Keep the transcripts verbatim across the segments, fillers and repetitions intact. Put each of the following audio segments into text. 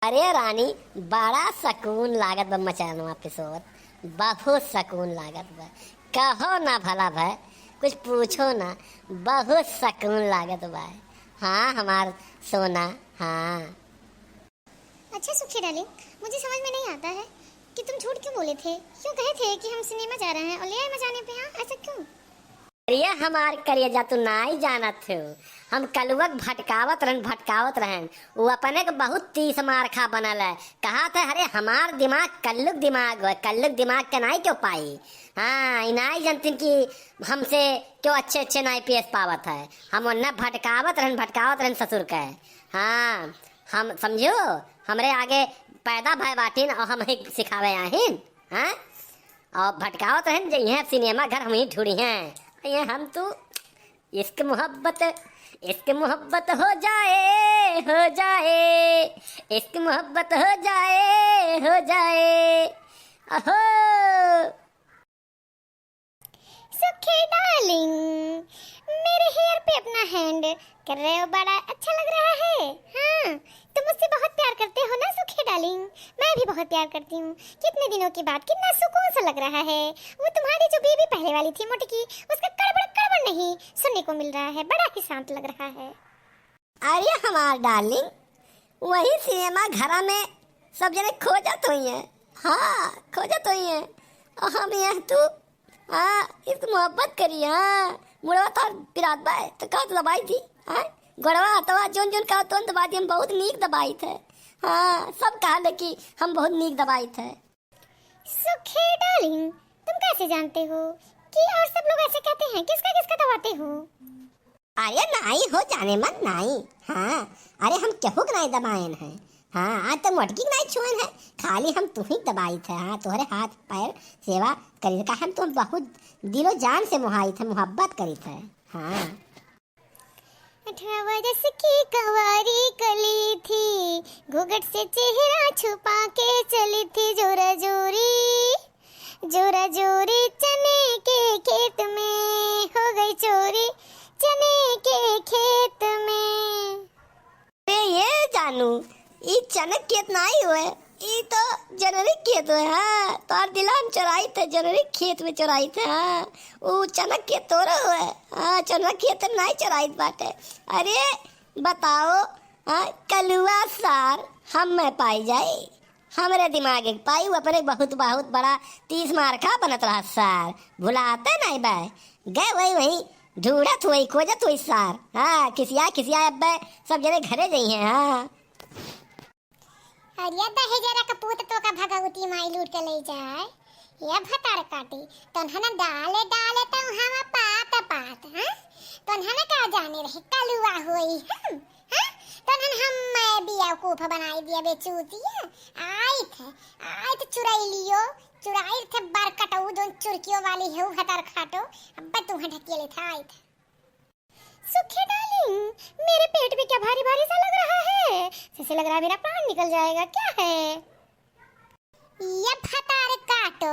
अरे रानी, बड़ा सकून लागत बा मचानवा पे सोवत, बहुत सकून लागत बा। कहो ना भला भाई, कुछ पूछो ना, बहुत सकून लागत बा। हाँ हमार सोना, हाँ। अच्छा सुखी डार्लिंग, मुझे समझ में नहीं आता है कि तुम झूठ क्यों बोले थे, क्यों कहे थे कि हम सिनेमा जा रहे हैं और ले आए मचाने पे, हाँ, ऐसा क्यों? अरे हमार करेजा, तू नाई जानत हो, हम कलुआ के भटकावत रहन, भटकावत रहन, वो अपने के बहुत तीस मारखा बनल है, कहा था, अरे हमार दिमाग कल्लुक दिमाग हो, कल्लुक दिमाग के नाई क्यों पाई, हाँ, ई नाई जानतिन कि हमसे क्यों अच्छे अच्छे नाई पेश पावत है, हम ओन्ना भटकावत रहन, भटकावत रहन ससुर के, हाँ, हम समझो, हमरे आगे पैदा भय बाटिन और हम ही सिखावे आहिन, हाँ? और भटकावत रहन जे इहाँ सिनेमा घर हम ही ढूंढी हैं। ये हम तू इश्क मोहब्बत, इश्क मोहब्बत हो जाए, हो जाए, इश्क मोहब्बत हो जाए, हो जाए। अहो। सुखी डार्लिंग, मेरे हेयर पे अपना हैंड कर रहे हो, बड़ा अच्छा लग रहा है। हाँ, तुम मुझसे बहुत प्यार करते हो ना सुखी डार्लिंग? मैं भी बहुत प्यार करती हूँ। कितने दिनों के बाद कितना सुकून सा लग रहा है। वो तुम्हारी जो बेबी पहले वाली थी मोटकी, उसका कड़बड़ कड़बड़ नहीं सुनने को मिल रहा है, बड़ा ही शांत लग रहा है। अरे हमार डार्लिंग, वही सिनेमा घरा में सब जने खोजत होइहैं। हाँ, खोजत होइहैं। और हम यहाँ तू, हाँ, इश्क मोहब्बत करी, हाँ। मुड़वा तोर पिरात बा, तो का दबाई थी, हाँ? गोड़वा, हथवा, जोन जोन का तोन दबाई थी, हम बहुत नीक दबाई थे। हाँ, सब कहा ले कि हम बहुत नीक दबाई थे। सुखी डार्लिंग, तुम कैसे जानते हो कि और सब लोग ऐसे कहते हैं? किसका किसका दबाते हो? अरे नाई हो जाने मन नाई। हाँ, अरे हम केहू के नाई दबाएन है। हाँ, आज तो मोटकी के नाई छुएन है, खाली हम तुही के दबाई थे। हाँ, तोहरे हाथ पैर सेवा करी थे, काहे हम तुम बहुत दिलो जान से मोहाई थे, मोहब्बत करी थे। हाँ। अठारह बरस की कंवारी कली थी, घूंघट से चेहरा छुपा के चली थी जोरा जोरी। जोरा जोरी चने के खेत में हो गई चोरी, चने के खेत में। अरे ये जानू, ई चनक खेत नाई होए, ई तो जनरी खेत होए। हाँ, तोर दिला हम चोराई थे, जनरी खेत में चोराई थे। हाँ, ऊ चनक खेत तोरे होए। हाँ, चनक खेत में नाई चोराई बाटे। अरे बताओ, हाँ, कलुआ सार हम में पाई जाई। हमरे दिमाग एक पाई, वो अपने बहुत, बहुत बड़ा तीस मारखा बनत रहा सार, भुलाते नहीं बे। गए वही, वही ढूंढत हुई, खोजत हुई सार। हाँ, खिसिया, खिसिया अब्बे सब जने घरे जइहैं। हाँ। अरे दहेजरा का पूत तो का भगवती माई लूट के ले जाए। ये भतार काटी, तोन्हन डाले, डाले तो हवा पात, पात, हाँ? तोन्हन का जाने रहे, कलुआ होई हम। हाँ? तोन्हन हम मैं बेवकूफ बनाई दिया, बेचूतिया। आई थे, आई थे चुराई लियो, चुराई थे बरकटऊ, जोन चुरकियो वाली है, वो हतर खाटो। अब्बे तुहें ढकेले थे, आई थे। सुखी डार्लिंग, मेरे पेट में क्या भारी भारी सा लग रहा है? जैसे लग रहा है मेरा प्राण निकल जाएगा, क्या है? ये भतार काटो,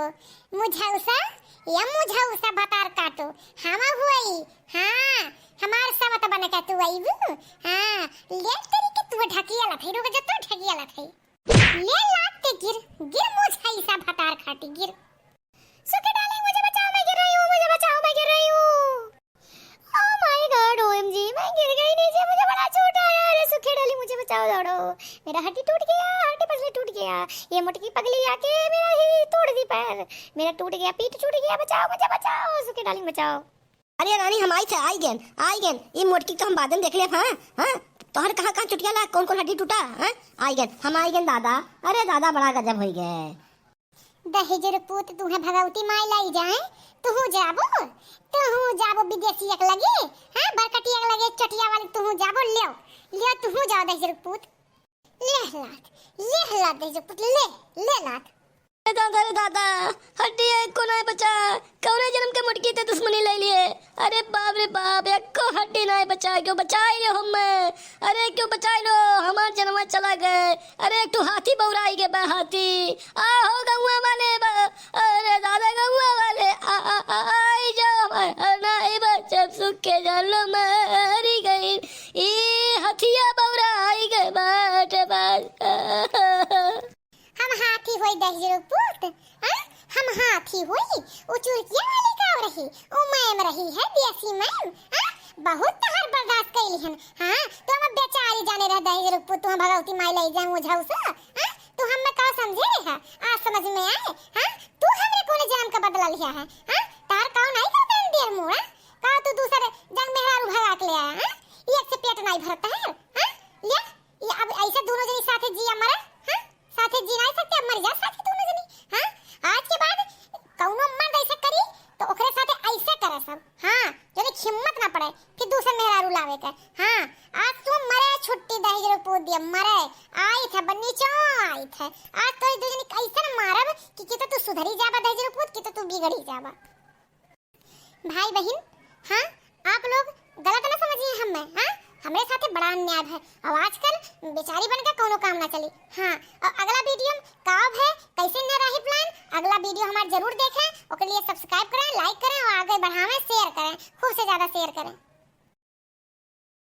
मुझौसा, ये मुझौसा भतार काटो, हम हुई, हाँ, हमार समत बन के तू अइबू, हाँ, ले तेरी के तू ढकिया लथई, रुक जा, तू ढकिया लथई। ले लात के गिर, गिर मुझौसा भतार खाटी, गिर। सुखी डार्लिंग, मुझे बचाओ, मैं गिर रही हूँ, मुझे बचाओ, मैं गिर रही हूँ। Oh my God, O M G, मैं गिर गई नीचे, मुझे बड़ा चोट आया। अरे सुखी डार्लिंग, मुझे बचाओ, दौड़ो, मेरा हड्डी टूट गया, हड्डी पसली टूट गया, ये मोटकी पगली आके मेरा ही तोड़ दी पैर, मेरा टूट गया, पीठ छूट गया, बचाओ मुझे, बचाओ सुखी डार्लिंग, बचाओ। अरे रानी, हम आई थे, आई गेन, आई गेन, ई मोटकी तो हम बाद में देख लेब, हाँ, हाँ, तोहर कहाँ, कहाँ चुटिया ला, कौन, कौन हड्डी टूटा, हाँ, आई गेन, हम आई गेन दादा, अरे दादा, बड़ा गजब होई गए। दहेजर पूत, तुहें भगवती माई लाई जाए, तुहू जाबो, तुहू जाबो विदेशिया के लगे, हाँ, बरकटिया के लगे, चटिया वाली, तुहू जाबो, लेओ, लेओ, तुहू जाओ दहेजर पूत। ले लात, ले लात दहेजर पूत, ले, ले लात। अरे दादा, अरे दादा, हड्डी एको नाय बचा, कौने जन्म के मोटकी ते दुश्मनी ले लिए। अरे बाप रे बाप, एको हड्डी नाय बचा, क्यों बचाई रे हमें? अरे क्यों बचाई लो, हमार जनवा चला गए। अरे एक ठो हाथी बौराई गए बा, हाथी। आहो गौवा वाले बा, अरे दादा गौवा वाले, आ, आ, आ, आई जाओ हमार नाय बचब, सुख के जान लो मरी गई। ई हथिया बौराई गए बाटे बा। पै दहिजरू पूत, हाँ? हम हाथी होई, उ चुरकिया वाली काव रही, उ मैम रही है, देसी मैम, हाँ? बहुत तहार बर्दाश्त कैली हन, हाँ? तो हम बेचारी जाने रह दहिजरू पूत, तू हम भगवती माई लई जाए ओझा उसा, हाँ? तू हम में का समझे रहा? आज समझ में आए, हाँ? तू हमरे कौन जन्म का बदला लिया है, हाँ? तार काव नहीं करते हैं देर मुड़ा, का तू दूसर जंग मेहरारू भगा के ले आया, हाँ? ये एक से पेट नहीं भरता है, हाँ? ले, ये अब ऐसे दोनों जनी साथे जिया मरे, हाँ? साथे जी नहीं सकते, अब मर जा साथे दोनों जनी, हाँ? आज के बाद कौनो मर्द ऐसे करी तो ओकरे साथे ऐसे करे सब, हाँ? जो हिम्मत ना पड़े फिर दूसर मेहरारू लावे के, हाँ? आज तू मरे छुट्टी दहिजरू पूत दिया मरे, आई था बन्नी चो आई था, आज तो दो जनी कैसे मारब कि, कि तो तू सुधरी जाबा दहिजरू पूत, कि तो तू बिगड़ी जाबा। भाई बहिन, हाँ, आप लोग गलत ना समझिए हमें, हाँ, हमरे साथे बड़ा अन्याय है। और आजकल बेचारी बन के कौनो काम ना चली। हाँ, और अगला वीडियो में का है, कैसे न रही प्लान, अगला वीडियो हमार जरूर देखें, ओके लिए सब्सक्राइब करें, लाइक करें और आगे बढ़ावें, शेयर करें, खूब से ज्यादा शेयर करें।